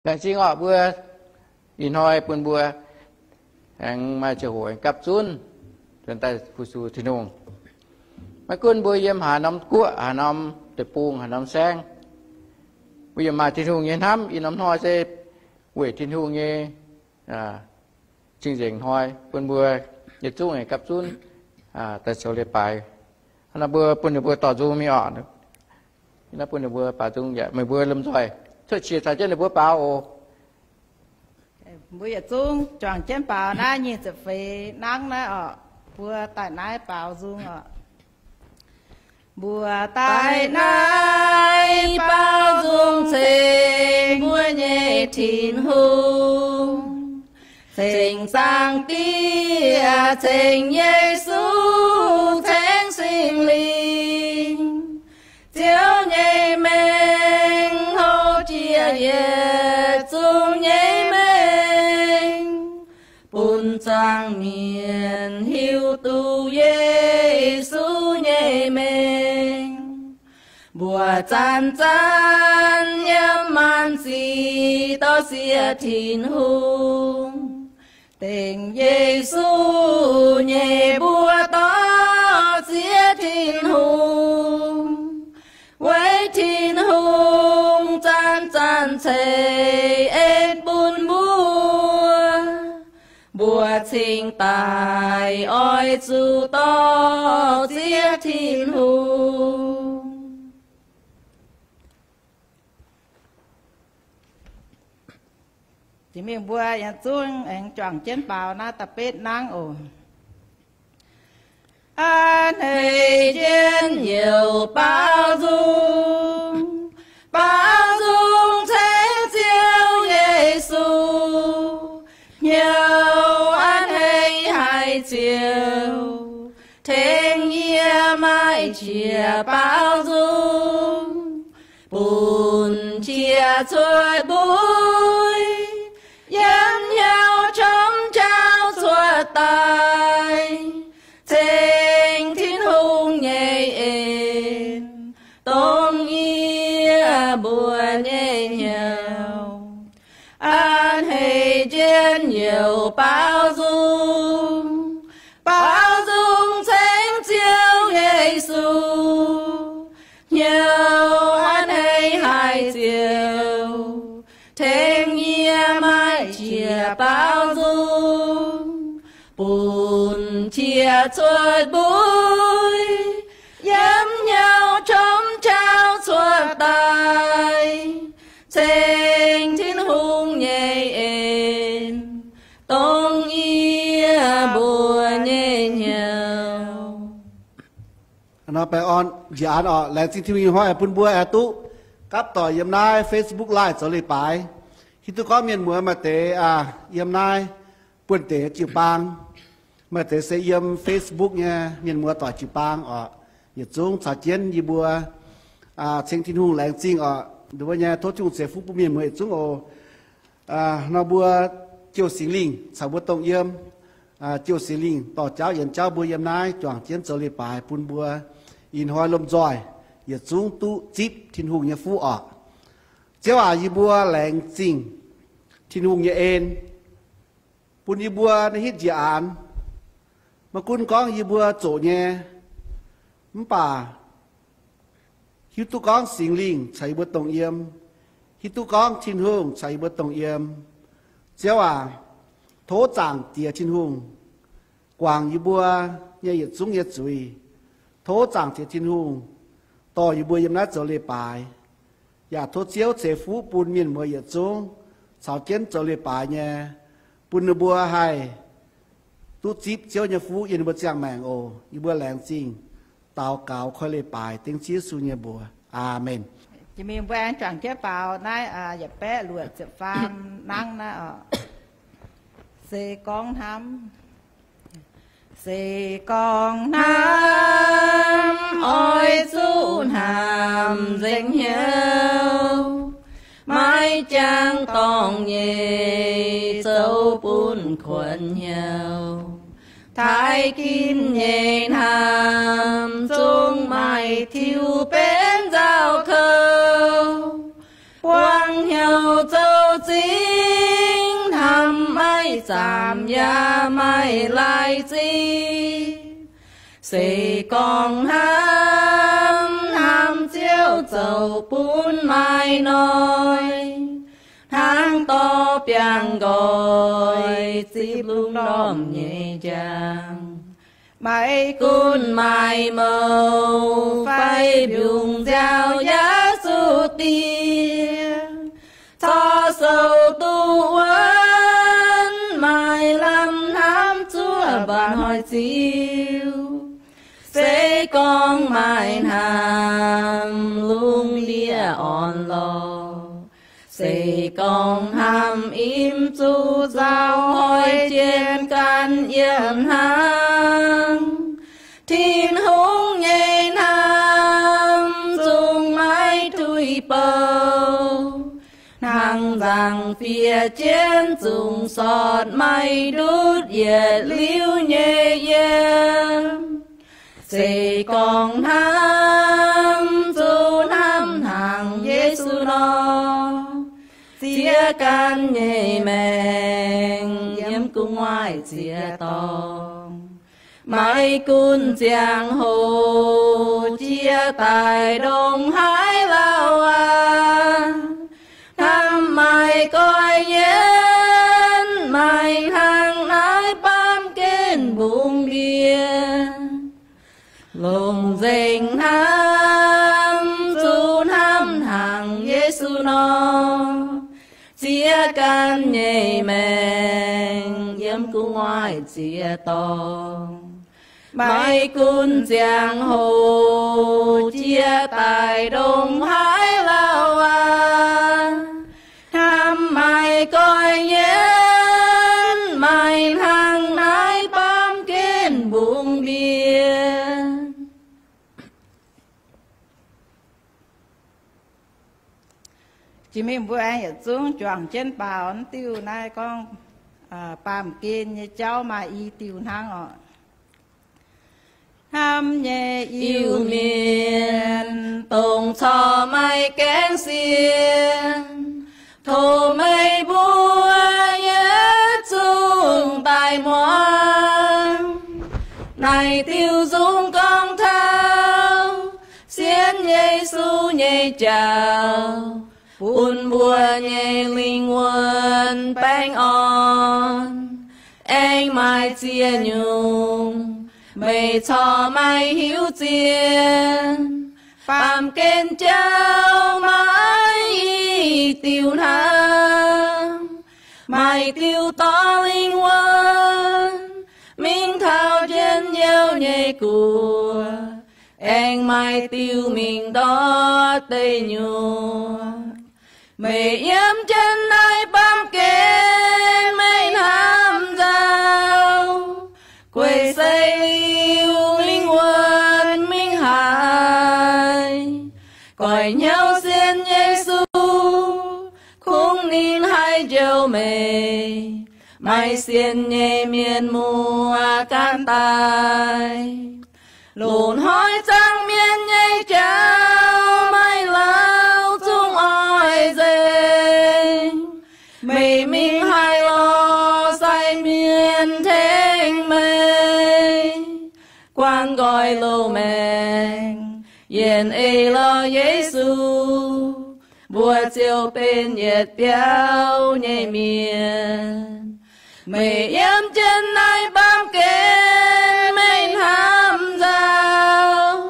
Laengz zingh orqc mbuo ih hnoi bun mbuo aengx maaih ziangh hoc aengx gapv zunv nzuonx daaih fu-sux Tin-Hungh. Maiv gunv mbuo yiem haaix norm guoqv, haaix norm deic-bung, haaix norm saengv, mbuo yiem maaih Tin-Hungh nyei hnamv ih norm hnoi se weic Tin-Hungh nyei cing-nzengc hnoi bun mbuo yietc zungv aengx gapv zunv daaih zoux leiz-baaix. Hnangv naaiv mbuo bun ninh mbuo dorh nzung mingh orqc. Naaiv bun ninh mbuo baaux nzung yaac meih mbuo lomh nzoih cuotv qiex caux jienv ninh mbuo baaux oc. Mbuo yietc zungv juangc jienv baaux naaiv nyic ziepc feix nangv naaiv orqc. Mbuo daaih naaiv baaux nzung orqc. Mbuo daaih naaiv baaux nzung ceng mbuo nyei Tin-Hungh, ceng Zaangc Diex, ceng Yesu, ceng Singx Lingh. Ziouv nyei mengh hlo jiex yietc zungv nyei mengh, bun zuangx mienh hiuv duqv Yesu nyei mengh. Mbuo zanc-zanc yiem maanc sic dorh siex Tin-Hungh, dengc Yesu nyei mbuo dorh siex Tin-Hungh. Weic Tin-Hungh zanc-zanc ceix en bun mbuo, mbuo cingx daaih oix zuqc dorh siex Tin-Hungh. Jiex mingh mbuo yietc zungv aengx juangc jienv baaux naaiv da'betv nangv oc. A'hneiv jienv youc baaux nzung, baaux nzung ceng Ziouv Yesu, hnyouv a'hneiv haic Ziouv, tengx yie maaih qiex baaux nzung, bun qiex cuotv mbuo yiem hnyouv qom jauv cuotv daaih, ceng Tin-Hungh nyei en dongh yie mbuo nyei hnyouv. A'hneiv jienv youc baaux nzung, baaux nzung ceng Ziouv Yesu, hnyouv a'hneiv haic Ziouv, tengx yie maaih qiex baaux nzung, bun qiex cuotv mbuo yiem hnyouv qom jauv cuotv daaih, ceng Tin-Hungh nyei en dongh yie mbuo nyei hnyouv. Nor baengh orn njiec an orqc. Laengz zingh Tin-Hungh nyei hnoi bun mbuo aengx duqv gapv doic yiem naaiv Facebook Live zoux leiz-baaix. Hiuv duqv gorngv mienh muoz maaih deix yiem naaiv buonv-deic jiu-baang, maaih deix se yiem Facebook nyei mienh muoz doic jiu-baang orqc. Yietc zungv caux jienv yie mbuo ceng Tin-Hungh laengz zingh orqc. Nduov nyei tov Tin-Hungh ceix fuqv bun mienh muoz yietc zungv oc. Nor mbuo Ziouv Singx Lingh caux mbuo dongh yiem, Ziouv Singx Lingh dorh jauv yienx jauv mbuo yiem naaiv juangc jienv zoux leiz-baaix bun mbuo ih hnoi lomh nzoih yietc zungv duqv zipv Tin-Hungh nyei fuqv orqc. Ziouv aac, yie mbuo laengz zingh Tin-Hungh nyei en bun yie mbuo naaiv hitv njiec aanx. Maiv gunv gorngv yie mbuo zoqc nyei, mv baac hiuv duqv gorngv Singx Lingh caux yie mbuo dongh yiem, hiuv duqv gorngv Tin-Hungh caux yie mbuo dongh yiem. Ziouv aac, tov Zaangc Diex Tin-Hungh guangc yie mbuo nyei yietc zungv nyei zuiz. Tov Zaangc Diex Tin-Hungh dorh yie mbuo yiem naaiv zoux leiz-baaix. Yaac tov Ziouv ceix fuqv bun mienh muoz yietc zungv caux jienv zoux leiz-baaix nyei, bun ninh mbuo haih duqv zipv Ziouv nyei fuqv yiem ninh mbuo ziangh maengc oc. Yie mbuo laengz zingh daux gaux koi leiz-baaix dengv Ziouv Yesu nyei mbuox. Aamen. Jiex mingh mbuo aengx juangc jienv baaux naaiv yietc baeqv luoqc ziepc faam nangv naaiv oc. Se gorngv hnamv, se gorngv hnamv oix zuqc hnamv nzengc hnyouv, maiv jangx dorngc nyei zoux bun kuonx hnyouv. Taaih ginv nyei hnamv zungv maaih tiux benx nzauh kouv, buangv hnyouv zoux zingv, hnamv maiv zaamc yaac maiv laaix zipv. Se gorngv hnamv, hnamv Ziouv zoux bun maaih hnoi, hnangv dorh biangh nqoi zipv lungh ndorm nyei njang. Maiv gunv maaih mouh fai mbiungc nziaaux yaac zuqc diex, corc sou duqv wuonv, maaih lamh hnamv zuov mba'hnoi Ziouv. Se gorngv maaih hnamv, lungh ndiev orn-lorqc. Se gorngv hnamv im zuqc nzauh, hoic jienv gan yiem hnangv. Tin-Hungh nyei hnamv zungv maiv tuix bouh, hnangv nzangc-fiev jienv zungv sortv, maiv ndutv yietc liuz nyei yiem. Se gorngv hnamv zuqc hnamv hnaangx Yesu nor, ziex gan nyei maengc yiem gu'nguaaic ziex dorngx. Maiv gunv ziangh hoc jiex daaih ndongc haaix lauh aqv, hnamv maaih goiv yienv, maaih hnangv naaiv baamh gen mbungv ndie. Longc nzengc hnamv zuqc hnamv hnaangx Yesu nor, ziex gan nyei maengc yiem gu'nguaaic ziex dorngx. Maiv gunv ziangh hoc jiex daaih ndongc haaix lauh aqv, hnamv maaih goiv yienv, maaih hnangv naaiv baamh gen mbungv ndie. Jiex mingh mbuo aengx yietc zungv juangc jienv baaux diuh naaiv gorngv baamh gen nyei jauv maaih i diuh hnangv oc. Hnamv nyei Iu-Mienh, dongh corc maaih gaengh sienx, tov meih mbuo yietc zungv daaih muangx naaiv diuh nzung gorngv taux sienx Yesu nyei jauv bun mbuo nyei lingh wuonh baengh orn. Aengx maaih ziex nyungc meih corc maiv hiuv zien. Baamh gen jauv maaih i diuh hnangv. Maaih diuh dorh lingh wuonh mingh taux njien-youh nyei guoqv. Aengx maaih diuh mingh ndortv deic nyuoqc. Meih yiem jienv naaiv baamh gen meih hnamv nzauh, gueic seix liuz lingh wuonh mingh haiz. Goix hnyouv sienx Yesu, kungx ninh haih njoux meih. Maaih sienx nyei mienh muoz gan daaih. Loz-hnoi zaangc mienh nyei jauv maaih lauh zungv oix nzengc. Meih mingh haiz lorz sai mienh tengx meih guangc nqoi loz-maengc. Yienx eix lorz Yesu, mbuo ziouc benx yietc biauv nyei mienh. Meih yiem jienv naaiv baamh gen meih hnamv nzauh,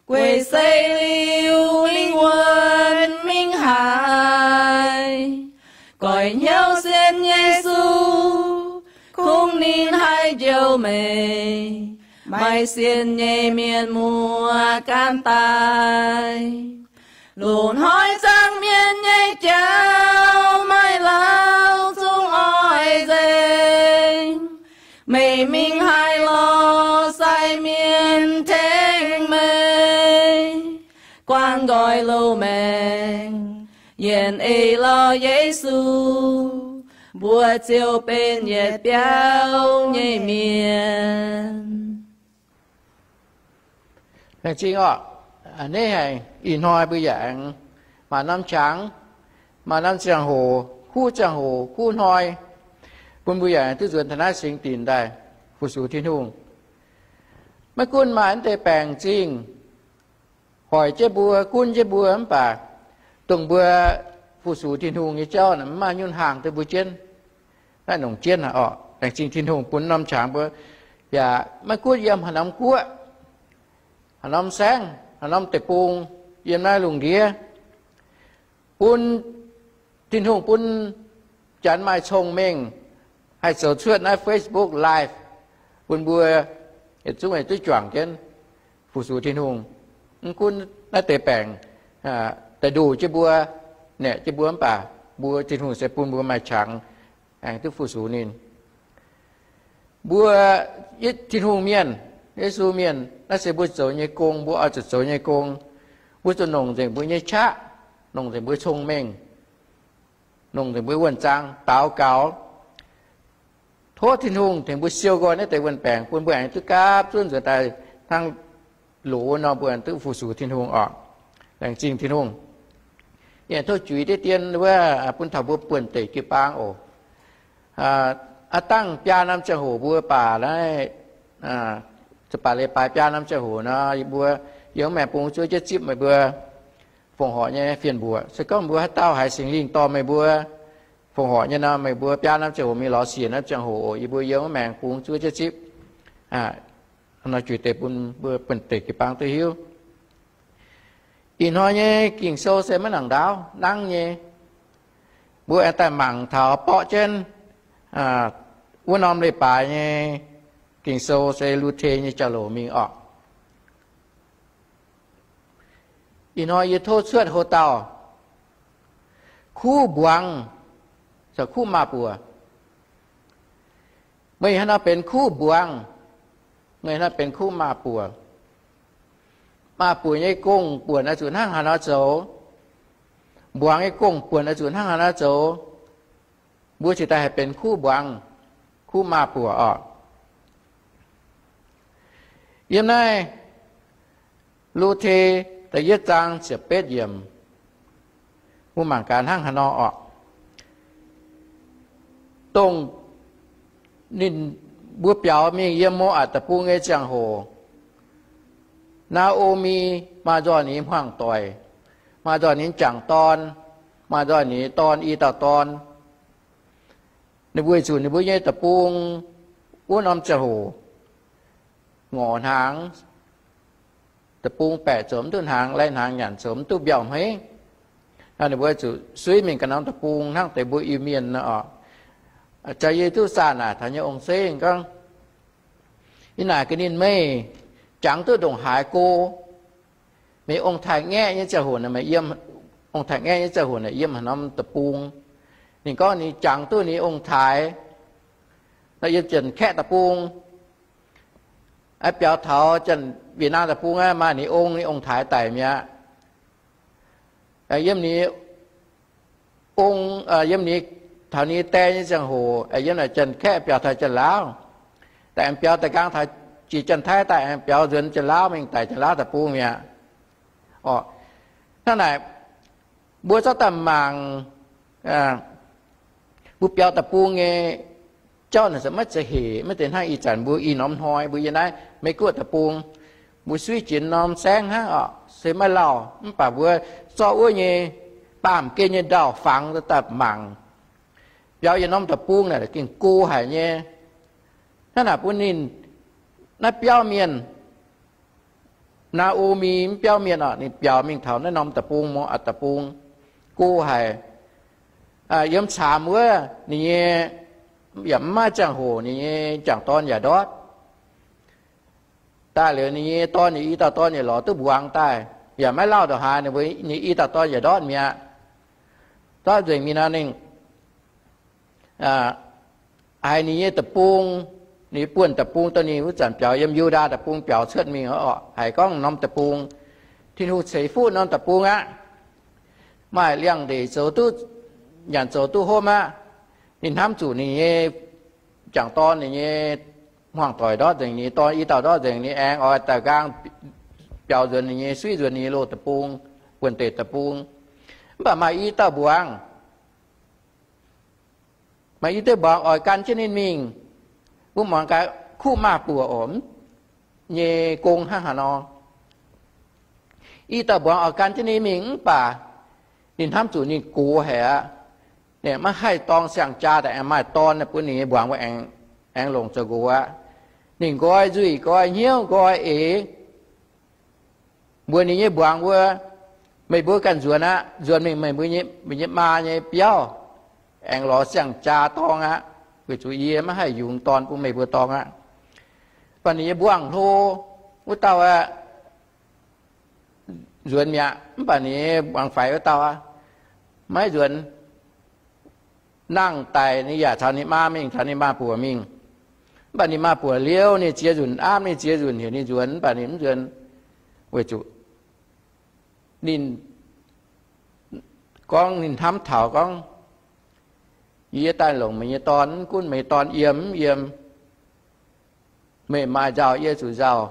gueic seix liuz lingh wuonh mingh haiz. Goix hnyouv sienx Yesu, kungx ninh haih njoux meih. Maaih sienx nyei mienh muoz gan daaih. Loz-hnoi zaangc mienh nyei jauv maaih lauh zungv oix nzengc. Meih mingh haiz lorz sai mienh tengx meih guangc nqoi loz-maengc. Yienx eix lorz Yesu, mbuo ziouc benx yietc biauv nyei mienh. Laengz zingh orqc. A'hneiv haic, ih hnoi mbuo yaac aengx maaih norm qangx, maaih norm ziangh hoc kuv ziangh hoc, kuv hnoi, bun mbuo yaac duqv nzuonx taux naaiv singx dinc daaih fu-sux Tin-Hungh. Maiv gunv maaih naaiv deix baengc zingh hoic jienv mbuo, gunv jienv mbuo mv baac dongh mbuo fu-sux Tin-Hungh nyei jauv mv maaih nyungc hnaangx duqv mbuo jienv. Naaiv nongc jienv haic orqc. Laengz zingh Tin-Hungh bun norm qangx mbuo, yaac maiv gunv yiem haaix norm guoqv, haaix norm saengv, haaix norm deic-bung, yiem naaiv lungh ndiev, bun Tin-Hungh bun janx maaih cong-mengh haih zoux cuotv naaiv Facebook Live bun mbuo yietc zungv duqv juangc jienv fu-sux Tin-Hungh. Mv gunv naaiv deix baengc daaih ndoh jienv mbuo, naeqc jienv mbuo mv baac mbuo Tin-Hungh se bun mbuo maaih qangx aengx duqv fu-sux ninh. Mbuo Tin-Hungh mienh, Yesu mienh, naaiv se mbuo zoux nyei gong, mbuo oix zuqc zoux nyei gong. Mbuo zuqc nongc nzengc mbuo nyei qaqv, nongc nzengc mbuo cong-mengh, nongc nzengc mbuo wuonh zaang daux gaux, tov Tin-Hungh tengx mbuo siou nqoi naaiv deix wuonh baengc bun mbuo aengx duqv gapv zunv nzuonx daaih hnangv loz wuov nor mbuo aengx duqv fu-sux Tin-Hungh orqc. Laengz zingh Tin-Hungh. Yie tov juix deix dien wuov bun taux mbuo buonv-deic jiu-baang oc. Aav dangh biaa norm ziangh hoc mbuo baac naaiv, baac leiz-baaix biaa norm ziangh hoc nor, yie mbuo yiem maengx bungx zuov jienv zipv meih mbuo fongc horc nyei fien mbuoqc. Se gorngv mbuo haaix dauh haiz Singx Lingh dorh meih mbuo fongc horc nyei nor, meih mbuo biaa norm ziangh hoc mingh lorz siec norm ziangh hoc oc. Yie mbuo yiem wuov maengx bungx zuov jienv zipv. Nor juix deix bun mbuo buonv-deic jiu-baang duqv hiuv. Ih hnoi nyei Ging-Sou se maiv nangc ndaauv nangv nyei. Mbuo aengx daaih mangc taux borqv jienv wuov norm leiz-baaix nyei Ging-Sou se Lu^te nyei jauv-louc mingh orqc. Ih hnoi yie tov cuotv hlo dauh kuv mbuangz, kuv maaz-buoc. Meih haaix nor benx kuv mbuangz? Meih haaix nor benx kuv maaz-buoc? Maaz-buoc nyei gong-buonc oix zuqc hnangv haaix nor zoux? Mbuangz nyei gong-buonc oix zuqc hnangv haaix nor zoux? Mbuo cingx daaih haih benx kuv mbuangz, kuv maaz-buoc orqc. Yiem naaiv Lu^te da'yietv zaang ziepc betv yiemc, mbuo mangc gaax hnangv haaix nor orqc. Dongh ninh mbuo biaux mingh yiem Mo^apc deic-bung nyei ziangh hoc, Naa^o^mi maaih nzoih ninh hmuangv-doic, maaih nzoih ninh jangc dorn, maaih nzoih ninh dorn i dauh dorn. Ninh mbuo zuqc ninh mbuo nyei deic-bung wuov norm ziangh hoc ngorc hnaangx, deic-bung baeqc zoux mv duqv hnaangx, lai-hnaangx nyanc zoux mv duqv mbiauh hmeiv. Ninh mbuo zuqc suiv mingh ganh norm deic-bung hnangv deix mbuo Iu-Mienh nor. Jaax yie duqv zaah naaic taux nyei ong-zeiv gorngv, yie naaic gaax ninh, meih jangx duqv ndongc haaix go? Meih ong-taaix-ngaeqv nyei ziangh hoc, meih yiem ong-taaix-ngaeqv nyei ziangh hoc naaic yiem haaix norm deic-bung? Ninh gorngv ninh jangx duqv ninh ong-taaix nor yiem Janx-Kaeqv deic-bung. Biaux taux Janx-Wietc^naam deic-bung aqv, maaih ninh ong, ninh ong-taaix daic mi'aqv. Yiem ninh ong, yiem ninh, taux ninh die nyei ziangh hoc, yiem naaic Janx-Kaeqv biaux taux Janx-Laauv, daaih aengx biaux daaih nqaang taux jiex Janx-Taiv daaih aengx biaux nzuonx Janx-Laauv mingh daic Janx-Laauv deic-bung mi'aqv. Orqc, hnangv naaic, mbuo zorqv daaih mangc, mbuo biaux deic-bung nyei jauv naaic se maiv zeiz hec, maiv zeiz hnangv ih zanc mbuo ih norm hnoi mbuo yiem naaiv Meiv Guoqv deic-bung, mbuo suiv jiex norm saengv hnangv orqc, se maiv lauh. Mv baac mbuo zorqv wuov nyei baamh gen nyei ndau-fangx daaih mangc, biaux yietc norm deic-bung naaic gengh go haic nyei. Hnangv naaic bun ninh naaiv biauv mienh, Naa^o^mi mv biauv mienh orqc, ninh biaux mingh taux naaiv norm deic-bung, Mo^apc deic-bung, go haic. Yiem caamx wuov ninh nyei yaac mv maaih ziangh hoc, ninh nyei jangc dorn yaac ndortv daaih liuz, ninh nyei dorn, ninh i dauh dorn yaac lorz duqv mbuangz daaih, yaac maiv lauh ndongc haaix, ninh i dauh dorn yaac ndortv mi'aqv. Ndortv nzengc mingh nor ninh haiz ninh nyei deic-bung, ninh buonv deic-bung dongh ninh wuov zanc biaux yiem Yu^ndaa deic-bung biaux cuotv mingh orqc, haiz gorngv norm deic-bung Tin-Hungh ceix fuqv norm deic-bung aqv. Maaih liangx-ndeic zoux duqv, nyanc zoux duqv hopv aqv. Ninh hnamv zuqc ninh nyei jangc dorn, ninh nyei hmuangv-doic ndortv nzengc, ninh dorn i dauh ndortv nzengc, ninh aengx oix daaih nqaang biaux nzuonx ninh nyei, suiv nzuonx ninh nyei loz deic-bung, buonv-deic deic-bung. Mv baac maaih i dauh mbuangz. Maaih i duqv mbuangz oix gan jienv ninh mingh, wuov mbuangz gaax kuv maaz-buoc oc nyei gong hnangv haaix nor. I dauh mbuangz oix gan jienv ninh mingh mv baac ninh hnamv zuqc ninh gox haic aqv. Ninh maiv haih dorng siang-jaa daaih aengx maaih dorn bun ninh nyei mbuangz wuov aengx longc zoux nqox aqv. Ninh nqoi nzuih, nqoi hnyouv, nqoi eix, mbuox ninh nyei mbuangz mbuo, meih mbuo ganh nzuonx aqv. Nzuonx mingh meih mbuo nyei maa nyei biauv, aengx lorz siang-jaa dorng aqv, weic zuqc yie maiv haih yungz dorn bun meih mbuo dorng aqv. Mv baac ninh nyei mbuangz hlo wuov dauh aqv, nzuonx mi'aqv. Mv baac ninh nyei mbuangz faix wuov dauh aqv, maiv nzuonx. Nangh daic ninh yaac caux ninh maa mingh, caux ninh maa-buoc mingh. Mv baac ninh maa-buoc liouh ninh ziex nzunc, aapv ninh ziex nzunc heuc ninh nzuonx, mv baac ninh mv nzuonx, weic zuqc ninh gorngv ninh hnamv taux gorngv, yie daaih longc meih nyei dorn, mv gunv meih nyei dorn yiem mv yiem, meih maaih nzauh yie zuqc nzauh,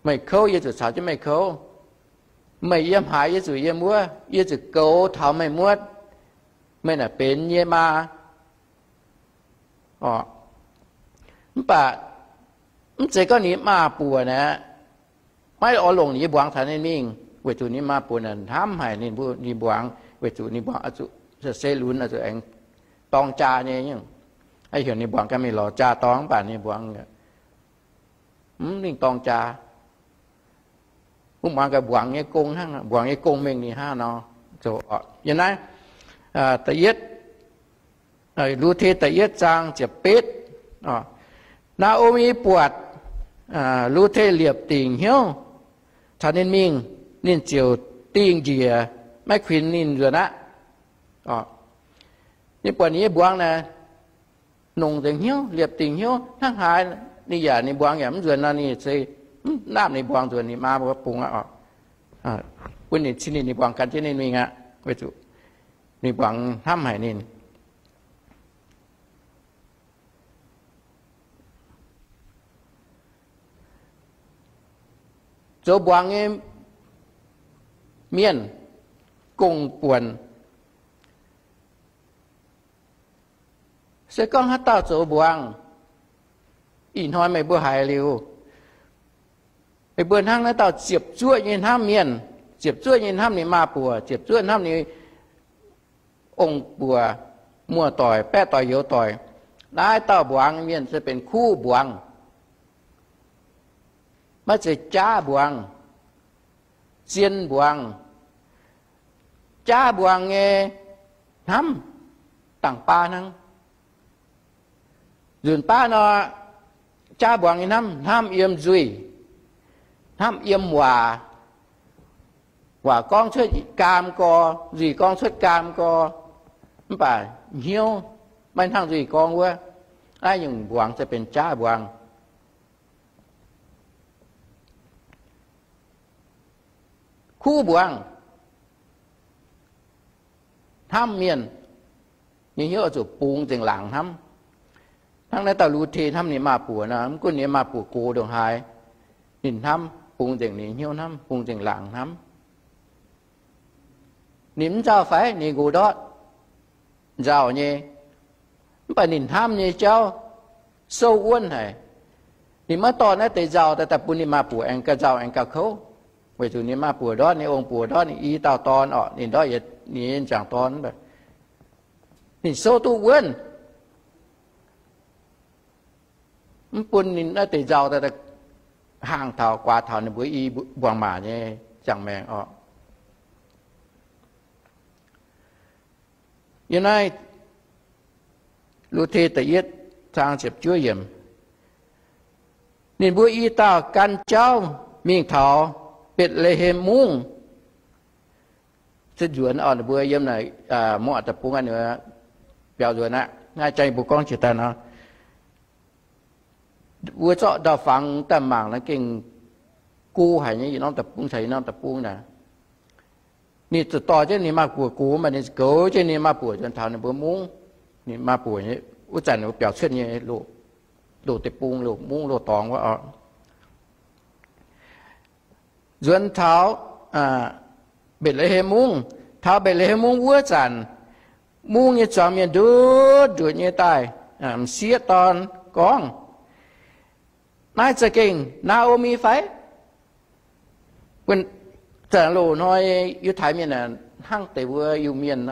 meih kouv yie zuqc caux jienv meih kouv, meih yiem haaix yie zuqc yiem wuov, yie zuqc goux taux meih muotv, meih naaic benx yie nyei maa. Mv baac mv zeiz gorngv ninh maa-buoc naaic maiv oix longc ninh nyei mbuangz caux ninh mingh, weic zuqc ninh maa-buoc naaic hnamv haic ninh mbuo, ninh mbuangz, weic zuqc ninh mbuangz se lunx zuqc aengx dorng jaa nyei. Heuc ninh mbuangz ganh mingh lorz jaa dorng, mv baac ninh mbuangz mv mingh dorng jaa. Mv muangx gaax mbuangz nyei gong hnangv, mbuangz nyei gong mengh ninh hnangv nor. Yiem naaiv da'yietv, Lu^te da'yietv zaang ziepc betv, Naa^o^mi buatc Lu^te liepc dingc hnyouv caux ninh mingh, ninh ziouc dingh njiec, maiv kuinx ninh nzuonx aqv. Ninh buatc ninh nyei mbuangz naaic, nongc nzengc hnyouv, liepc dingc hnyouv hnangv haaix, ninh yaac ninh mbuangz yaac mv nzuonx nor, ninh se mv naamh ninh mbuangz nzuonx ninh maa mbuo bungx aqv. Bun ninh cin ninh, ninh mbuangz gan jienv ninh mingh aqv, weic zuqc ninh mbuangz hnamv haic ninh. Zoux mbuangz nyei mienh gong-buonc. Se gorngv haaix dauh zoux mbuangz, ih hnoi meih mbuo haiz liuz, meih mbuo hnangv naaiv dauh ziepc zuoqv nyei hnamv mienh, ziepc zuoqv nyei hnamv ninh maa-buoc, ziepc zuoqv hnamv ninh ong-buoc, muoz-doic, baeqv doic, youz doic. Naaiv dauh mbuangz mienh se benx kuv mbuangz, maiv zeiz jaav mbuangz, zien mbuangz. Jaav mbuangz nyei hnamv dangh baav hnangv. Nzunc baav nor, jaav mbuangz nyei hnamv, hnamv yiem nzuih, hnamv yiem waac. Waac gorngv cuotv gaam gor, nzuih gorngv cuotv gaam gor, mv baac hnyouv maiv hnangv nzuih gorngv wuov. Naaiv nyungc mbuangz se benx jaav mbuangz. Kuv mbuangz hnamv mienh nyei hnyouv oix zuqc bungx nzengc laangc hnamv. Hnangv naaiv dauh Lu^te hnamv ninh maa-buoc nor, mv gunv ninh maa-buoc gox ndongc haaix, ninh hnamv bungx nzengc ninh hnyouv hnamv, bungx nzengc laangc hnamv. Ninh mv nzauh fai? Ninh nqox ndortv nzauh nyei, mv baac ninh hnamv nyei jauv souv wuonv haic. Ninh maiv dorh naaiv deix nzauh daaih daaih bun ninh maa-buoc aengx gauh nzauh aengx gauh kouv, weic zuqc ninh maa-buoc ndortv, ninh ong-buoc ndortv, ninh i dauh dorn orqc, ninh ndortv yietc, ninh nyei m'jangc dorn, ninh souv duqv wuonv, mv bun ninh naaiv deix nzauh daaih haangh taux guaax taux ninh mbuo i mbuangz-maac nyei ziangh maengc orqc. Yiem naaiv Lu^te da'yietv zaang ziepc juov yiemc, ninh mbuo i dauh gan jauv mingh taux Mbetc^le^hem Mungv. Se nzuonx orqc, ninh mbuo yiem naaic Moatv deic-bung, biaux nzuonx aqv. Naaiv jang yie mbuo gorngv jiex daaih nor, mbuo zorqv ndau-fangx daaih mangc naaiv gengh go haic nyei, yietc norm deic-bung caux yietc norm deic-bung naaic. Ninh zuqc dorh jienv ninh maa-buoc gox, mv baac ninh goux jienv ninh maa-buoc nzuonx taux ninh mbuo mungv. Ninh maa-buoc wuov zanc ninh mbuo biaux cuotv nyei loz deic-bung, loz mungv loz dorngx wuov orqc. Nzuonx taux Mbetc^le^hem Mungv. Taux Mbetc^le^hem Mungv wuov zanc, mungv nyei zuangx mienh nduqc nduqc nyei daaih m'sieqv dorn gorngv, Naaiv za'gengh Naa^o^mi fai? Wuov zanc loz-hnoi Yiutai mienh hnangv deix mbuo Iu-Mienh,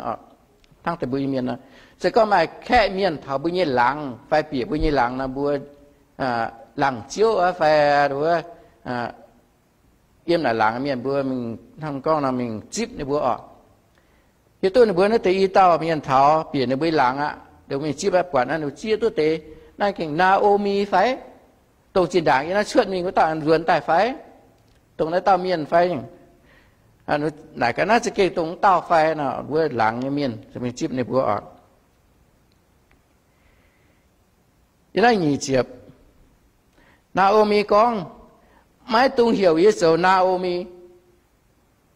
hnangv deix mbuo Iu-Mienh nor, se gorngv maaih kaeqv mienh taux mbuo nyei laangz fai bieqc mbuo nyei laangz nor, mbuo laangz ziouv fai wuov yiem naaic laangz mienh mbuo mingh hnangv gorngv nor mingh zipv ninh mbuo oc. Hiuv duqv ninh mbuo naaiv deix i dauh mienh taux bieqc ninh mbuo laangz aqv, ninh mbuo mingh zipv aqv, buatc naaiv ninh mbuo zieqv duqv deix, naaiv gengh Naa^o^mi fai? Dongh zinh ndaangc yie naaiv cuotv mingh wuov dauh nzuonx daaih fai? Dongh naaiv dauh mienh fai? Naaic gaax naaiv za'gengh dongh wuov dauh fai nor, mbuo laangz nyei mienh mingh zipv ninh mbuo oc. Yie naaiv nyic ziepc, Naa^o^mi gorngv, Maiv dungx heuc yie zoux Naa^o^mi.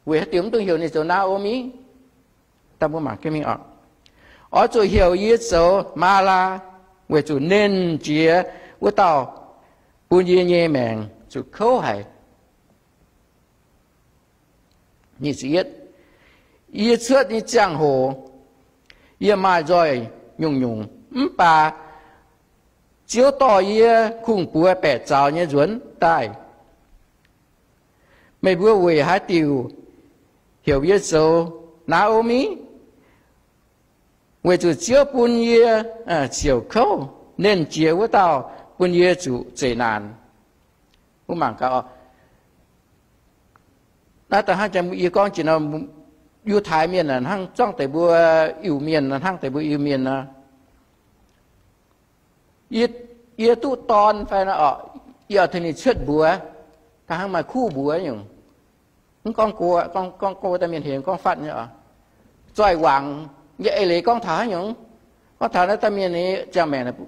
Weic haaix diuc mv dungx heuc ninh zoux Naa^o^mi? Dangh mbuo mangc jienv mingh oc. Oix zuqc heuc yie zoux Maalaa, weic zuqc Nernh Jiex wuov dauh bun yie nyei maengc zuqc kouv haic. Yie cuotv nyei ziangh hoc, yie maaih nzoih nyungc-nyungc, mv baac Ziouv dorh yie kungx-buoz baeqc zaux nyei nzuonx daaih. Meih mbuo weic haaix diuc heuc yie zoux Naa^o^mi? Weic zuqc Ziouv bun yie ziouc kouv, Nernh Jiex wuov dauh bun yie zuqc zeqc naanc. Mbuo mangc gaax, naaiv da'hnangv yie gorngv jiex nor, Yiutai mienh hnangv zorngv deix mbuo Iu-Mienh, hnangv deix mbuo Iu-Mienh nor. Yie duqv dorn fai nor, yie oix tengx ninh cuotv mbuox, da'hnangv maaih kuv mbuox nyungc. Mv gorngv go, gorngv go daaih mienh hemx gorngv fatv nyei oc. Zoih wangc nyei eix leiz gorngv taux haaix nyungc? Gorngv taux naaiv dauh mienh nyei ziangh maengc,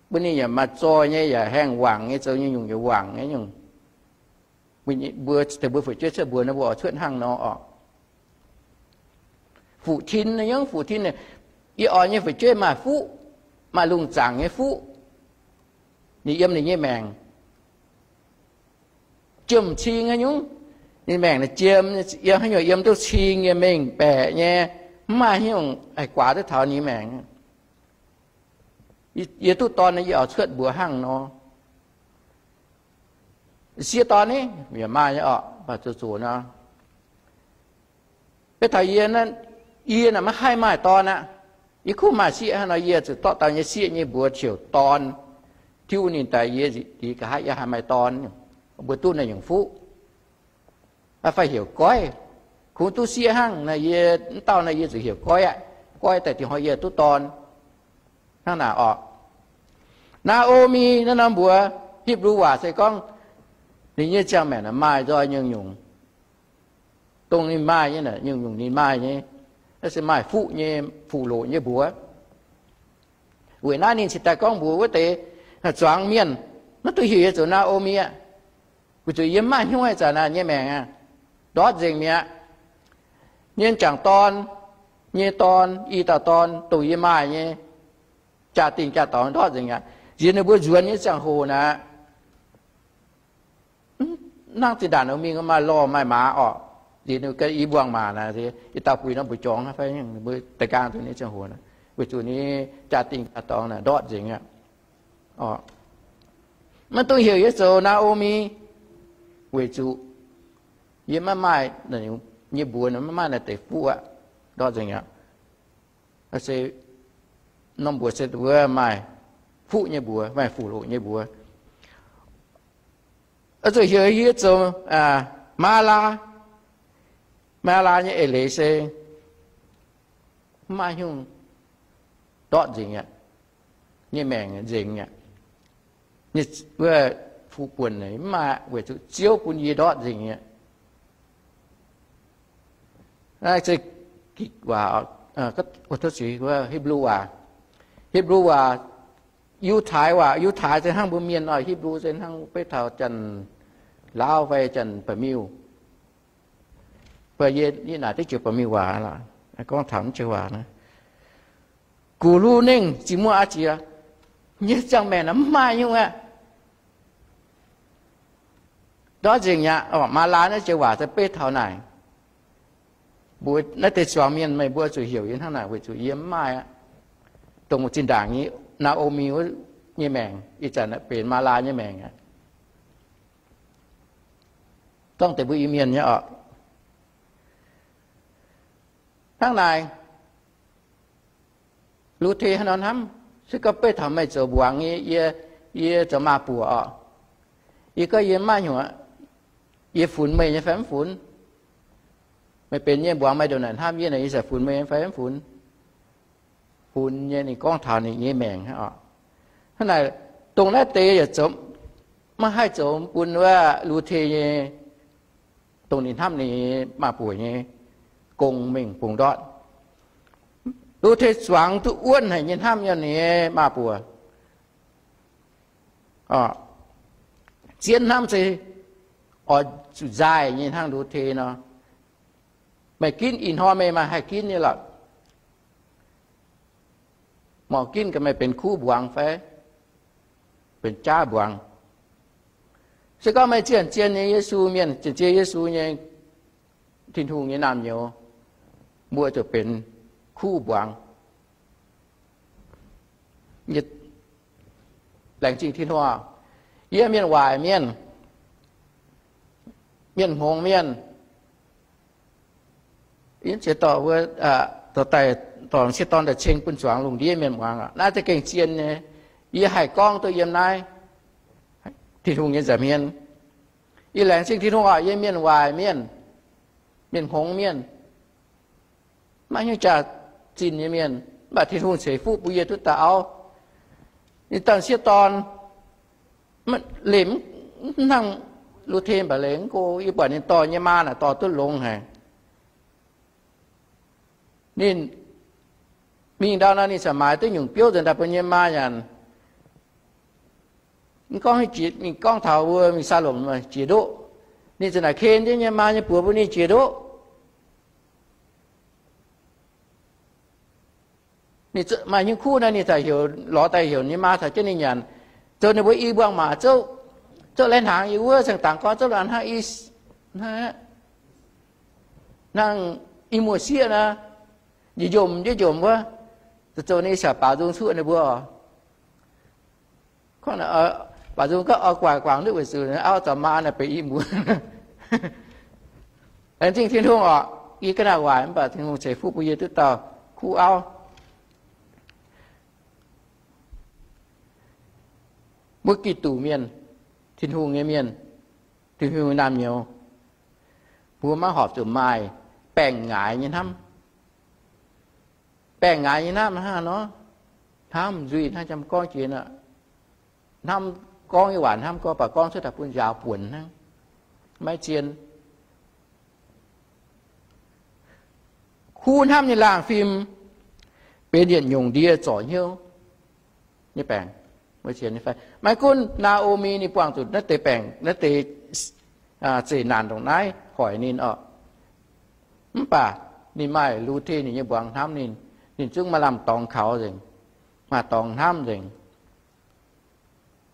bun ninh yaac maaih zoih nyei, yaac haengh wangc nyei, zoux nyei nyungc yaac wangc nyei nyungc. Mbuo, mbuo fu'jueiv cuotv mbuox nor, mbuo oix cuotv hnangv nor oc. Fuqv-tin nyungc, fuqv-tin, yie oix nyei fu'jueiv maaih fuqv, maaih lungh zaangc nyei fuqv, ninh yiem ninh nyei maengc. Jiem-cing nyungc, ninh maengc naaiv jiem, yiem haaix nyungc yiem duqv cing nyei, mengh baeqc nyei, mv maaih haaix nyungc haih guaax duqv taux ninh maengc. Yie duqv dorn, yie oix cuotv mbuox hnangv nor. Sieqv dorn ni, yaac maaih nyei oc, mv baac zoqc nor. Beiv taux yie, yie naaic maiv haih maaih dorn aqv. Yie kuv maaih sieqv hnangv nor, yie zuqc dorh dauh nyei sieqv nyei mbuox heuc dorn, tiuv ninh daaih, yie nqa'haav yie haih maaih dorn. Mbuo duqv naaiv nyungc fuqv fai heuc goiv. Kungx duqv sieqv hnangv, naaiv yie, mv dauh naaiv yie zuqc heuc goiv aqv. Goiv daaih dingc hnoi yie duqv dorn. Hnangv naaic orqc. Naa^o^mi naaiv norm mbuox, Hipv^lu waac se gorngv ninh nyei ziangh maengc maaih nzoih nyungc-nyungc, dongh ninh maaih nyei, nyungc-nyungc ninh maaih nyei, naaiv se maaih fuqv nyei, fuqv-loqc nyei mbuox. Weic naaiv ninh cingx daaih gorngv mbuox wuov deix zuangx mienh, Maiv dungx heuc yie zoux Naa^o^mi aqv. Weic zuqc yie mv maaih hnyouv zanc naaiv nyei maengc aqv, ndortv nzengc mi'aqv. Nyei jangc dorn, nyei dorn, i dauh dorn dongh yie maaih nyei, jaa-dingh jaa-dorngx ndortv nzengc aqv. Nziex ninh mbuo nzuonx nyei ziangh hoc naaic, hnangv zinh ndaangc ninh mingh maaih lorh maaih maaz orqc, nziex ninh mbuo i mbuangz maac naaic, i dauh buix norm mbu'jorngx fai mbuo da'nqaang zuqc nyei ziangh hoc, weic zuqc ninh jaa-dingh jaa-dorngx naaic ndortv nzengc aqv. Maiv dungx heuc yie zoux Naa^o^mi, weic zuqc yie maiv maaih nyei mbuox, maiv maaih naaiv deix fuqv aqv, ndortv nzengc aqv. Se norm mbuox se wuov maaih fuqv nyei mbuox, maaih fuqv-loqc nyei mbuox. Oix zuqc heuc yie zoux Maalaa. Maalaa nyei eix leiz se mv maaih haaix nyungc, ndortv nzengc aqv, nyei maengc nzengc aqv, nyei wuov fuqv buonc mv maaih, weic zuqc Ziouv bun yie ndortv nzengc aqv. Naaiv se waac, Hipv^lu waac, Hipv^lu waac, Yiutai waac, Yiutai se hnangv mbuo mienh oc, Hipv^lu se hnangv beiv taux Janx-Laauv fai Janx-Ba'miuh. Mv baac yie naaic diuc Janx-Ba'miuh waac lorqc, gorngv taux mv jiex waac naaiv. Gux lu nengh zingh muoz aqv jiex, nyei ziangh maengc naaic mv maaih nyungc aqv. Ndortv nzengc aqv. Maalaa naaiv jiex waac se beiv taux naaic. Mbuo naaiv deix zuangx mienh meih mbuo zuqc heuc yie hnangv naaic weic zuqc yie mv maaih aqv. Dongh zinh ndaangc nyei Naa^o^mi wuov nyei maengc, ih zanc benx Maalaa nyei maengc aqv. Gorngv deix mbuo Iu-Mienh nyei oc. Hnangv naaic, Lu^te haaix nor hnamv, se gorngv beiv taux meih zoux mbuangz nyei, yie, yie zoux maaz-buoc oc. Yie gorngv yie mv maaih hnyouv, yie funx meih nyei fai mv funx? Meih benx yie nyei mbuangz, meih ndongc naaic hnamv yie naaic, yie ziouc funx meih nyei fai mv funx? Funx nyei. Ninh gorngv taux ninh nyei maengc oc. Hnangv naaic, dongh naaiv deix yaac zoux, maiv haih zoux bun wuov Lu^te nyei, dongh ninh hnamv ninh nyei maaz-buoc nyei gong mingh bungx ndortv. Lu^te zuangx duqv wuonv haic nyei hnamv yiem ninh nyei maaz-buoc. Zien hnamv se oix zuqc nzaaih nyei hnangv Lu^te nor. Meih ginv ih hnoi meih maaih haih ginv nyei lorqc. Mangc ginv gaax meih benx kuv mbuangz fai benx jaav mbuangz. Se gorngv meih zien-zien nyei Yesu mienh, zien-zien Yesu nyei Tin-Hungh nyei naamh nyouz, mbuo zuqc benx kuv mbuangz. Laengz zingh Tin-Hungh, yie mienh waaic mienh, mienh hngongx mienh, yie ziex dorh wuov, dorh daaih, dorh m'sieqv dorn daaih ceng bun zuangx lungh ndiev mienh muangx. Naaiv za'gengh zien nyei. Yie haih gorngv duqv yiem naaiv Tin-Hungh nyei nza'hmien. Yie laengz zingh Tin-Hungh oc, yie mienh waaic mienh, mienh hngongx mienh, maiv hnyouv jaax-zinh nyei mienh, mv baac Tin-Hungh ceix fuqv bun yie duqv dauh auv. Ninh dauh m'sieqv dorn leih mv hnangv Lu^te, mv baac leih mv go. Yie buatc ninh dorh nyei maa naaic dorh duqv longx haic. Ninh mingh ndau nor ninh ziouc maaiz duqv nyungc biouv nzuonx daaih bun nyei maa nyanc. Mv gorngv, mingh gorngv taux wuov mingh saa lomc jiex ndoqv. Ninh ziouc naaic ken jienv nyei maa nyei buoz bun ninh jiex ndoqv. Ninh maaih hnyouv kuv naaiv, ninh ziouc heuc, lorz daaih heuc ninh maa caux jienv ninh nyanc. Zoux ninh mbuo i mbuangz maac zouv, zouv laih hnaangx yiem wuov, cingx dangx gorngv zouv hnangv i, hnangv i muoz-sieqv naaiv, njomc njomc wuov, zoux ninh i caux baaux nzung cuoqv ninh mbuo. Baaux nzung gorngv oix guaax guangc ndutv weic zuqc auv caux maa naaic benx i muoz. Laengz zingh Tin-Hungh oc, yie ga'naaiv waaic mv baac Tin-Hungh ceix fuqv bun yie duqv dauh kuv auv. Mbuo Giduc mienh, Tin-Hungh nyei mienh, Tin-Hungh nyei naamh nyouz, mbuo maiv horpc zuqc maaih baengh ngaix nyei hnamv. Baengh ngaix nyei hnamv hnangv nor, hnamv nzuih hnangv, jang gorngv jiex nor, hnamv gorngv nyei waac hnamv gorngv, baac gorngv cuotv daaih bun njaaux buonc hnangv, maiv zien. Kuv hnamv nyei laangh fim benx yietc nyungc ndie zorc hnyouv nyei baengc. Maiv gunv Naa^o^mi ninh buangh zuqc naaiv deix baengc, naaiv deix zeqc naanc ndongc naaiv hoic ninh oc, mv baac ninh maaih Lu^te ninh nyei mbuangz hnamv ninh, ninh zungv maaih lamh dorngx kaux nzengc, maaih dorngx hnamv nzengc.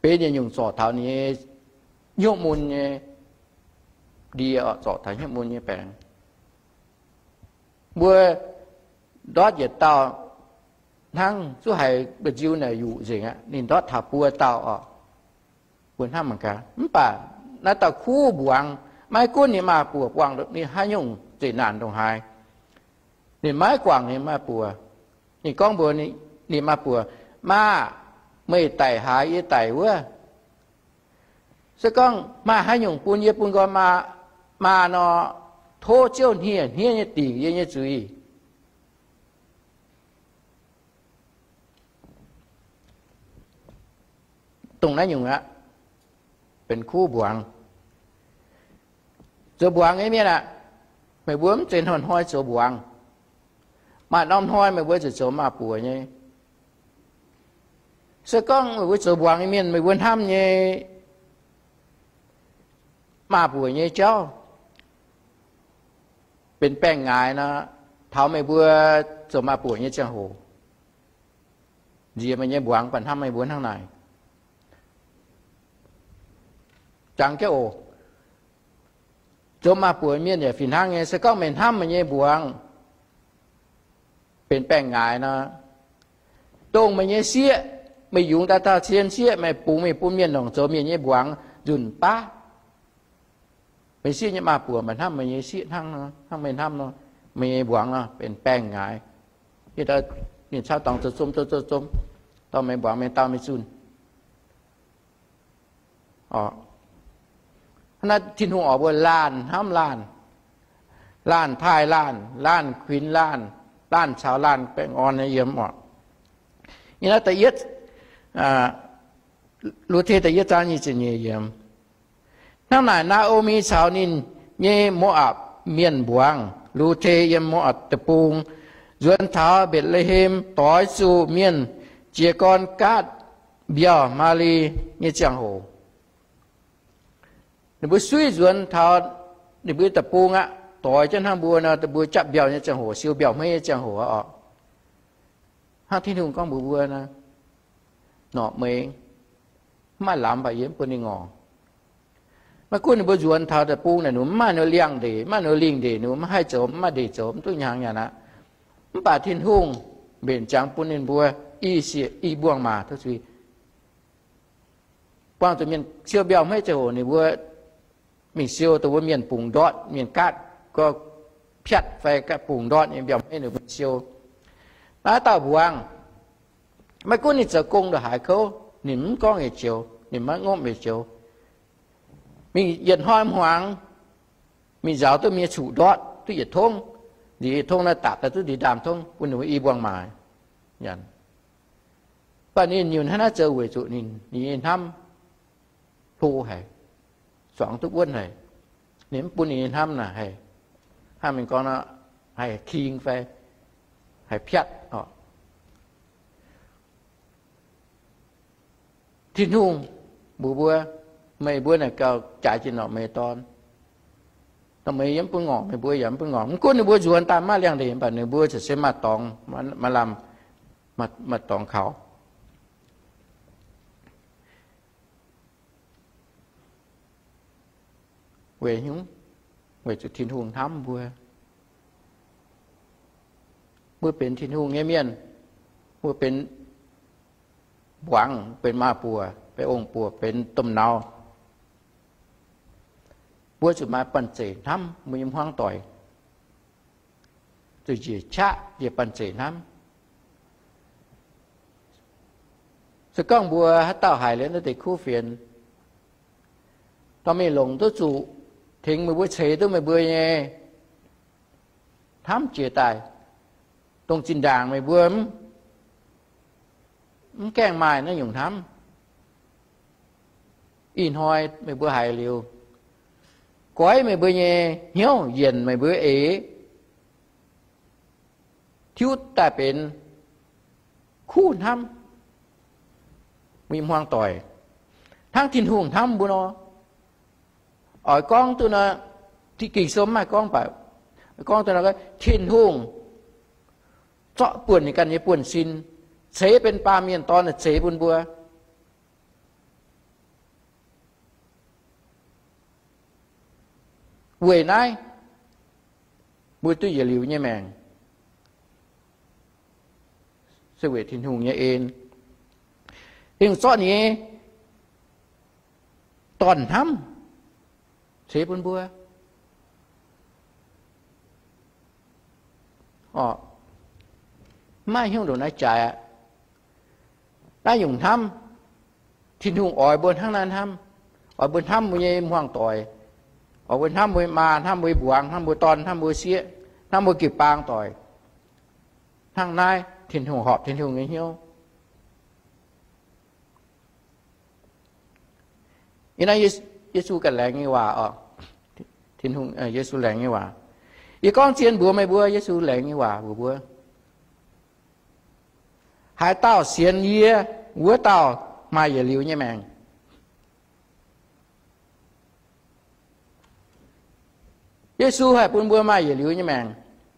Benx yietc nyungc zorc taux ninh nyei hnyouv mun nyei ndie oc, zorc taux hnyouv mun nyei baengc. Mbuo ndortv yietc dauh hnangv zuqc haiz mba'nziu naaic yuqc nzengc aqv. Ninh ndortv taux buo dauh oc, mbuo hnamv mangc gaax. Mv baac naaiv dauh kuv mbuangz, maiv gunv ninh maa-buoc buangh ninh haaix nyungc zeqc naanc ndongc haaix, ninh maiv guangc ninh maa-buoc. Ninh gorngv mbuox ninh maa-buoc, Maa, meih daic haaix yie daic wuov. Se gorngv maaih haaix nyungc bun yie bun nqoi maa nor, tov Ziouv hniev-hniev nyei dingc yie nyei zuiz. Dongh naaiv nyungc aqv, benx kuv mbuangz. Zoux mbuangz nyei mienh aah, meih mbuo mv zeiz hnoi-hnoi zoux mbuangz. Maaih norm hnoi meih mbuo zuqc zoux maa-buoc nyei. Se gorngv meih mbuo zoux mbuangz nyei mienh, meih mbuo hnamv nyei maa-buoc nyei jauv benx baengh ngaaix nor, taux meih mbuo zoux maa-buoc nyei ziangh hoc, nziex meih nyei mbuangz baac hnamv meih mbuo hnangv naaic. Jangx jienv oc. Zoux maa-buoc mienh yaac fih hnangv nyei. Se gorngv meih hnamv meih nyei mbuangz benx baengh ngaaix nor, dongh meih nyei sieqv, meih yungz dauh dauh cien sieqv, meih bungx mingh bun mienh longc zoux mienh nyei mbuangz nzunc baav. Meih sieqv nyei maa-buoc maaih hnamv meih nyei sieqv hnangv nor, hnangv meih hnamv nor, meih nyei mbuangz nor benx baengh ngaaix. Ninh caux dorngx zoux zom, zoux zom, zom, dorh meih mbuangz mingh dau mingh zunh. Hnangv naaiv Tin-Hungh oix mbuo laanh hnamv laanh, laanh taaih laanh, laanh kuinx laanh, laanh caux laanh baengh orn nyei yiem oc. Ih naaiv da'yietv, Lu^te da'yietv zaang nyic ziepc nyeic yiemc. Hnangv naaic, Naa^o^mi caux ninh nyei Mo^apc mienh mbuangz Lu^te yiem Mo^apc deic-bung, nzuonx taux Mbetc^le^hem doix zuqc mienh jiez gorn Gaatv mbiauh Maali nyei ziangh hoc. Ninh mbuo suiv nzuonx taux ninh mbuo deic-bung aqv, doix jienv hnangv mbuo nor, ninh mbuo japv mbiauh nyei ziangh hoc, siou mbiauh hmeiv nyei ziangh hoc oc. Hnangv Tin-Hungh gorngv mbuox mbuo nor, norqc mueiz, mv maaih lamz baac yie mv bun ninh ngorc. Maiv gunv ninh mbuo nzuonx taux deic-bung naaic, ninh mbuo mv maaih ninh liangx-ndeic, mv maaih ninh lingh ndeic, ninh mbuo mv haih zoux, mv maaih ndeic zoux, mv duqv hnyangx nyanc aqv. Mv baac Tin-Hungh mbenc ziangx bun ninh mbuo i sieqv i mbuangz-maac duqv zuiz. Buangh zuqc mienh siou mbiauh hmeiv ziangh hoc ninh mbuo mingh siou dongh mbuo mienh bungx ndortv, mienh gaatv gau piatv fai gaatv bungx ndortv nyei mbiauh hmeiv ninh mbuo siou. Naaiv dauh mbuangz, maiv gunv ninh zoux gong ndongc haaix kouv, ninh mv gorngv yietc joux, ninh maiv ngopv yietc joux. Mingh yietc hnoi hmuangx, mingh nzaaux duqv mienh cuqv ndortv duqv yietc tongv, liuz yietc tongv naaiv dapc daaih duqv ndie ndaamv tongv bun ninh mbuo i mbuangz-maac nyanc. Mv baac ninh nyunc hnangv naaiv zoux weic zuqc ninh, ninh nyei hnamv hlo haic, zuangx duqv wuonv haic. Ninh mv bun ninh nyei hnamv naaic haih, hnangv mienh gorngv nor, haih king fai haih piatv oc. Tin-Hungh mbuox mbuo, meih mbuo naaic gauh jaaix jiex norqc mueiz dorn. Norqc mueiz yie mv bun ngorc, meih mbuo yaac mv bun ngorc. Mv gunv ninh mbuo nzuonx daaih maiv maaih liangx-ndeic, mv baac ninh mbuo ziouc se maaih dorngx, maaih lamh, maaih dorngx kaux. Weic hnyouv, weic zuqc Tin-Hungh hnamv mbuo. Mbuo benx Tin-Hungh nyei mienh, mbuo benx mbuangz, benx maa-buoc, benx ong-buoc, benx domh nauz. Mbuo zuqc maaih banh zeic hnamv mbuo nyei hmuangv doic, zuqc njiec qaqv njiec banh zeic hnamv. Se gorngv mbuo haaix dauh haiz liuz naaiv deix kuv fienx, dorh mingh longc duqv zuqc tengx meih mbuo ceix duqv meih mbuo nyei hnamv jiex daaih, dongh zinh ndaangc meih mbuo mv gaengh maaih naaiv nyungc hnamv. Ih hnoi meih mbuo haiz liuz, goiv meih mbuo nyei hnyouv, yienc meih mbuo eix, tiuv daaih benx kuv hnamv, mbuo nyei hmuangv doic, hnangv Tin-Hungh hnamv mbuo nor. Oix gorngv duqv nor, Ging-Sou mv maaih gorngv, mv baac gorngv duqv nor, Tin-Hungh zorqv buonc ninh ganh nyei buonv-sin ceix benx baamh mienh dorn zeix bun mbuo. Weic naaiv mbuo duqv yietc liuz nyei maengc, se weic Tin-Hungh nyei en. Tin-Hungh zorqv ninh nyei dorn hnamv ceix bun mbuo. Orqc, mv maaih hnyouv ndongc naaiv jaaix aqv. Naaiv nyungc hnamv, Tin-Hungh oix mbuo hnangv naaiv hnamv. Oix mbuo hnamv mbuo nyei hmuangv doic, oix mbuo hnamv mbuo maa, hnamv mbuo mbuangz, hnamv mbuo dorn, hnamv mbuo sieqv, hnamv mbuo jiu-baang doic. Hnangv naaiv Tin-Hungh horpc Tin-Hungh nyei hnyouv. Ih naaiv Yesu ganh laengz nyei waac oc. Yesu laengz nyei waac. Yie gorngv zien mbuox meih mbuo, Yesu laengz nyei waac mbuox mbuo, haaix dauh sienx yie, wuov dauh maaih yietc liuz nyei maengc. Yesu haih bun mbuo maaih yietc liuz nyei maengc.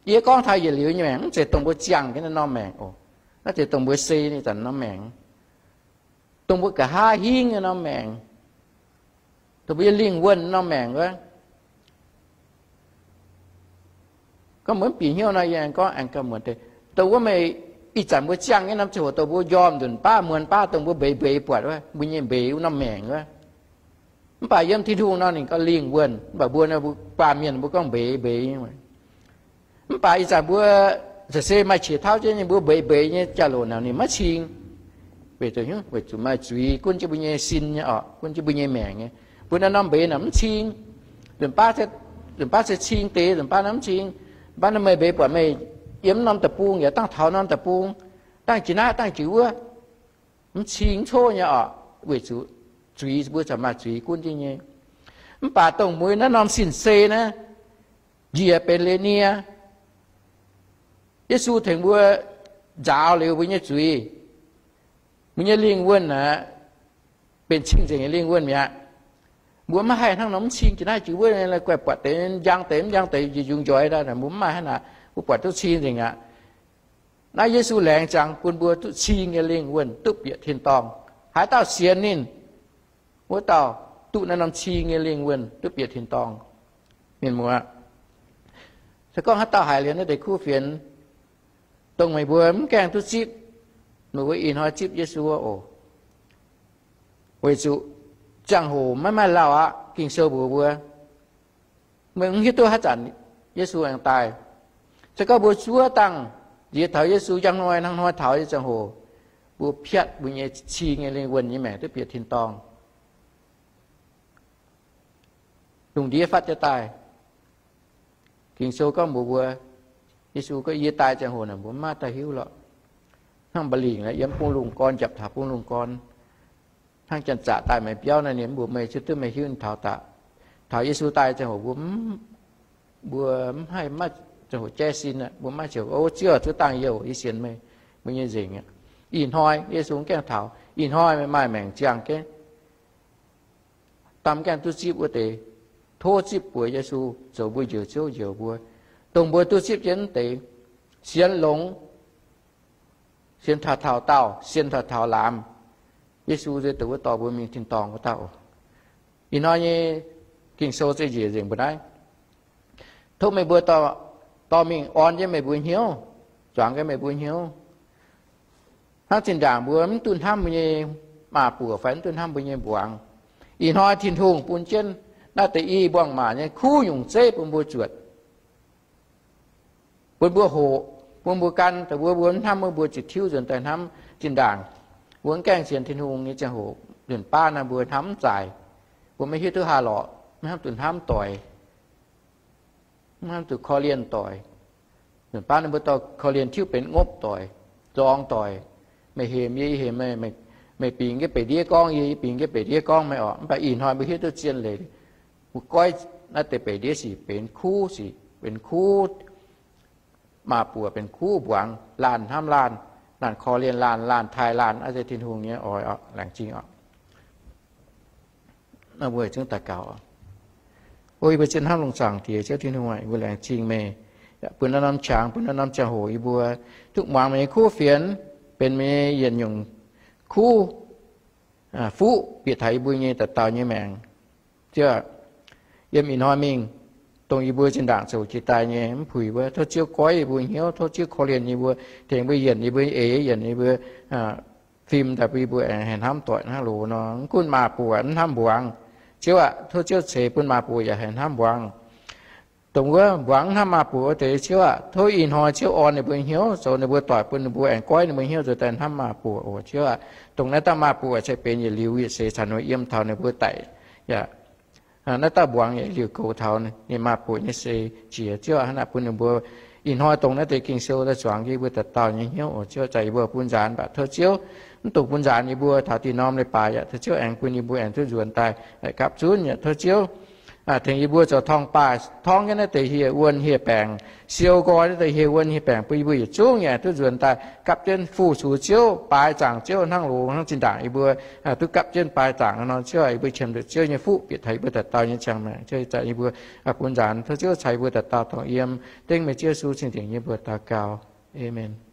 Yie gorngv taux yietc liuz nyei maengc, mv zeiz dongh mbuo ziangh jienv naaiv norm maengc oc. Naaiv zeiz dongh mbuo se nyei zanc norm maengc, dongh mbuo nqa'haav hingv nyei norm maengc, dongh mbuo nyei lingh wuonh norm maengc wuov. Gorngv mbuo mv bieqc hnyouv nor, yie aengx gorngv aengx gauh muonc deix. Dongh wuov meih ih zanc mbuo ziangh nyei norm ziangh hoc dongh mbuo njormh nzunc baav muonz baav dongh mbuo mbeix mbeix buatc wuov, mbuo nyei mbeix wuov norm maengc wuov. Mv baac yiem Tin-Hungh nor ninh gorngv lingh wuonh, mv baac mbuo nor mbuo baamh mienh mbuo gorngv mbeix mbeix. Mv baac ih zanc mbuo se maaih qiex tauv jienv nyei, mbuo mbeix mbeix nyei jauv-louc naaic ninh maiv cing. Weic zuqc, weic zuqc maaih zuiz gunv jienv mbuo nyei sin nyei oc, gunv jienv mbuo nyei maengc nyei. Mbuo naaiv norm mbeix naaic mv cing. Nzunc baav, nzunc baav se cing deix, nzunc baav naaiv mv cing. Baav naaiv meih mbeix buatc meih yiem norm deic-bung yaac dangh taux norm deic-bung, dangh jiex naaiv dangh jiex wuov, mv cing mv coqv nyei oc, weic zuqc zuiz mbuo corc maaih zuiz gunv jienv nyei. Mv baac dongh mbuo naaiv norm sin-sei naaiv njiec benx leiz-nie, Yesu tengx mbuo nzaaux liuz mbuo nyei zuiz, mbuo nyei lingh wuonh aqv, benx cing nzengc nyei lingh wuonh mi'aqv. Mbuo maiv haih hnangv nor mv cing jiex naaiv jiex wuov, guaih buatc deix njang deix mv njang deix njiec njungc njoix daaih, mbuo mv maaih hnangv naaic, mbuo buatc duqv cing nzengc aqv. Naaiv Yesu laengz ziangx bun mbuo duqv cing nyei lingh wuonh duqv bieqc tin-dorngh. Haaix dauh sienx ninh, wuov dauh duqv naaiv norm cing nyei lingh wuonh duqv bieqc tin-dorngh. Mienh muoz, se gorngv haaix dauh haiz liuz naaiv deix kuv fienx, dongh meih mbuo mv gaengh duqv zipv, meih mbuo ih hnoi zipv Yesu oc. Weic zuqc ziangh hoc maiv maaih lauh aqv. Ging-Sou mbuox mbuo, meih mv hiuv duqv haaix zanc Yesu aengx daaih. Se gorngv mbuo zuov dangh nziex taux Yesu njang hnoi hnangv hnoi taux nyei ziangh hoc, mbuo piatv mbuo nyei cing nyei lingh wuonh nyei maengc duqv bieqc tin-dorngh, lungh ndiev fatv jienv daaih. Ging-Sou gorngv mbuox mbuo, Yesu gorngv yie daaih ziangh hoc naaic mbuo mv maaih dauh hiuv lorqc. Hnangv mba'lingc yiem bungx lungh gorn, japc taux bungx lungh gorn, hnangv janx-zaqc daaih meih biauv naaiv, ninh mv mbuox meih, ziouc duqv meih hiuv ninh taux daaih. Taux Yesu daaih ziangh hoc mbuo mv, mbuo mv haih maaih ziangh hoc jaiv sin aqv. Mbuo mv maaih ziangh hoc, O Ziouv, zuov dangh yie oc, yie sienx meih, mbuo nyei nzengc aqv. Ih hnoi Yesu mv gaengh taux, ih hnoi meih maaih maengc ziangh jienv, dangh mv gaengh duqv zipv wuov deix, tov zipv buoz Yesu zoux mbuo Njoux Ziouv, Njoux mbuo. Dongh mbuo duqv zipv jienv wuov deix, sienx longx, sienx taux taux daauh, sienx taux taux laamz, Yesu se dongh wuov dorh mbuo mingh tin-dorngh wuov dauh. Ih hnoi nyei Ging-Sou se njiec nzengc mbuo naaiv. Tov meih mbuo dorh mingh orn jienv meih mbuo hnyouv, zuangx jienv meih mbuo hnyouv. Hnangv zinh ndaangc mbuo mv duqv hnamv mbuo nyei maa-buoc fai mv duqv hnamv mbuo nyei mbuangz, ih hnoi Tin-Hungh bun jienv naaiv deix i mbuangz-maac nyei kuv nyungc zeiv bun mbuo zuotc, bun mbuo hoqc, bun mbuo gan, dongh mbuo, mbuo mv hnamv wuov, mbuo ziouc tiuv nzuonx daaih hnamv zinh ndaangc mbuo mv gaengh sienx Tin-Hungh nyei ziangh hoc, nzunc baav naaiv mbuo hnamv mv zaaic. Mbuo maiv hiuv duqv haaix lorqc, maiv hnamv duqv hnamv doic, maiv hnamv duqv korv-lienh doic. Nzunc baav naaiv mbuo dorh korv-lienh tiuv benx ngopv doic, zorng doic. Meih hemx yie, yie hemx meih, meih bingx jienv beic ndiev gorngv yie, yie bingx jienv beic ndiev gorngv meih oc. Mv baac ih hnoi mbuo hiuv duqv zien leiz, mbuo goiv naaiv deix beic ndiev sic benx kuv sic, benx kuv maa-buoc, benx kuv mbuangz, laanh hnamv laanh, laanh korv-lienh laanh, laanh taaih laanh, naaiv se Tin-Hungh nyei oix oc, laengz zingh oc. Mbuo zungv daux gaux. O yie mbuo zien hnamv longx zaangc Diex Ziouv Tin-Hungh aac, yie mbuo laengz zingh meih, bun naaiv norm qangx, bun naaiv norm ziangh hoc yie mbuo duqv muangx meih nyei kuv fienx, benx meih nyei yietc nyungc kuv fuqv bieqc taux yie mbuo nyei dauh dauh nyei maengc. Ziouv, yiem ih hnoi mingh, dongh yie mbuo zinh ndaangc zoux jiex daaih nyei mv puix wuov, tov Ziouv goiv yie mbuo hnyouv, tov Ziouv korv-lienh yie mbuo, tengx mbuo yienc yie mbuo eix, yienc yie mbuo fim daaih bun yie mbuo aengx haih hnamv doic hnangv loz nor. Mv gunv maa-buoc mv hnamv mbuangz, Ziouv aac, tov Ziouv ceix bun maa-buoc yaac haih hnamv mbuangz. Dongh wuov mbuangz mv hnamv maa-buoc wuov deix, Ziouv aac, tov ih hnoi Ziouv orn ninh mbuo hnyouv, zoux ninh mbuo doic bun ninh mbuo aengx goiv ninh mbuo hnyouv nzuonx daaih hnamv maa-buoc oc. Ziouv aac, dongh naaiv dauh maa-buoc cingx benx yietc liuz yietc seix caux ninh mbuo yiem taux ninh mbuo daic yaac naaiv dauh mbuangz yaac liuz goux taux ninh maa-buoc nyei seix jiex. Ziouv aac, hnangv naaic bun ninh mbuo ih hnoi dongh naaiv deix Ging-Sou daaih zuangx yie mbuo dauh dauh nyei hnyouv oc. Ziouv aac, zaqc yie mbuo bun nzaanx, mv baac tov Ziouv mv dungx bun nzaanx yie mbuo taux dih norm leiz-baaix yaac tov Ziouv aengx bun yie mbuo aengx duqv nzuonx daaih gapv zunv yaac tov Ziouv tengx yie mbuo zoux torngv-baaih torngv jienv naaiv deix hieh wuonh hieh baengc, siou nqoi naaiv deix hieh wuonh hieh baengc bun yie mbuo yietc zungv yaac duqv nzuonx daaih gapv jienv fu-sux Ziouv, baaix zaangc Ziouv hnangv loz hnangv zinh ndaangc yie mbuo duqv gapv jienv baaix zaangc nor. Ziouv aac, yie mbuo qiemx nduqc Ziouv nyei fuqv bieqc taux yie mbuo dauh dauh nyei ziangh maengc. Ziouv aac, yie mbuo bun nzaanx tov Ziouv caux yie mbuo dauh dauh dongh yiem dengv meih Ziouv Yesu cing-nzengc nyei mbuox daux gaux. Aamen.